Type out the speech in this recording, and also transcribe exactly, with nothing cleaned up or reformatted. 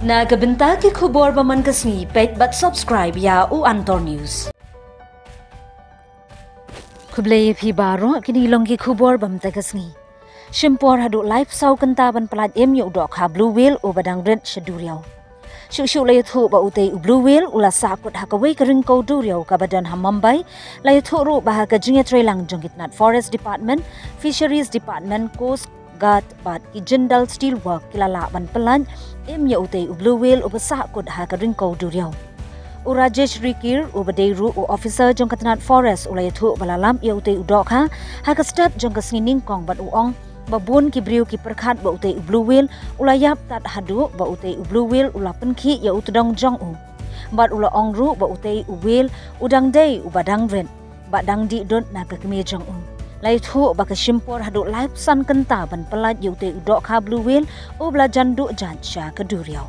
Na ka bynta ki khubor ba man ka sngi, peit bad subscribe ïa u Antor News. Khublei ïa phi baroh, kine long ki khubor ba mynta ka sngi. Shim por haduh laiphew saw kynta ban pyllait im ïa u dohkha blue whale uba dang rit sha duriaw. Shuh shuh la ïathuh ba utei u blue whale u la sahkut ha kawei ka ryngkew duriaw kaba don ha Mumbai. La ïathuh ruh ba ha ka jingïatreilang jong ki tnat Forest Department, Fisheries Department, Coast Guard bad ki Jindal Steelwork ki la lah ban pyllait im ïa utei u blue whale uba sahkut ha ka ryngkew duriaw. U Rajesh Rikir uba dei ruh u officer jong ka tnat Forest u la ïathuh ba la lap ïa utei u dohkha ha ka step jong ka sngi nyngkong bad u ong ba bun ki briew ki pyrkhat ba utei u blue whale u la ïap tad haduh ba utei u blue whale u la pynkhih ïa u tdong jong u. Bad u la ong ruh ba utei u whale u dang dei uba dang rit bad dang dih dud na ka kmie jong u. La ïathuh ba ka shim por haduh laiphew san kynta ban pyllait ïa utei u dohkha blue whale uba la jan duh jait sha ka duriaw.